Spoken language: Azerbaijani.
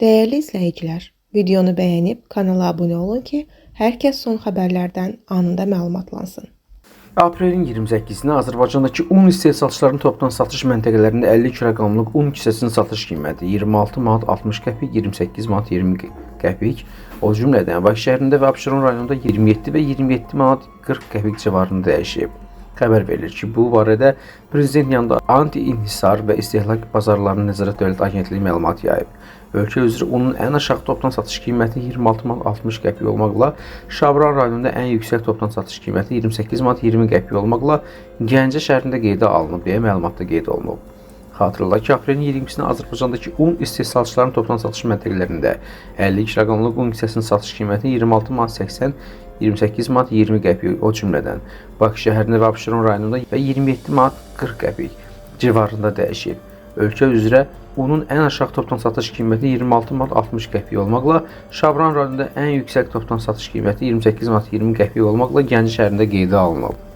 Dəyərli izləyicilər, videonu bəyənib kanala abunə olun ki, hər kəs son xəbərlərdən anında məlumatlansın. Aprelin 28-də Azərbaycandakı un istehsalçılarının topdan satış məntəqələrində 50 kiloqramlıq un kisəsinin satış qiyməti 26 manat 60 qəpik, 28 manat 20 qəpik, o cümlədən Bakı şəhərində və Abşeron rayonunda 27 və 27 manat 40 qəpik civarında dəyişib. Xəbər verilir ki, bu barədə Prezident yanında Anti-İnhisar və İstehlak Bazarlarını Nəzarət Dövlət Agentliyi məlumat yayıb. Ölkə üzrə unun ən aşağı topdan satış qiyməti 26 manat 60 qəpik olmaqla, Şabran rayonunda ən yüksək topdan satış qiyməti 28 manat 20 qəpik olmaqla Gəncə şəhərində qeydə alınıb deyə məlumatda qeyd olunub. Xatırladaq ki, aprelin 20-sində Azərbaycandakı un istehsalçılarının topdan satış məntəqələrində 50 kiloqramlıq un kisəsinin satış qiyməti 26 manat 80, 28 manat 20 qəpik, o cümlədən Bakı şəhərində və Abşeron rayonunda və 27 manat 40 qəpik civarında dəyişib. Ölkə üzrə unun ən aşağı topdan satış qiyməti 26 manat 60 qəpik olmaqla, Şabran rayonunda ən yüksək topdan satış qiyməti 28 manat 20 qəpik olmaqla Gəncə şəhərində qeydə alınıb.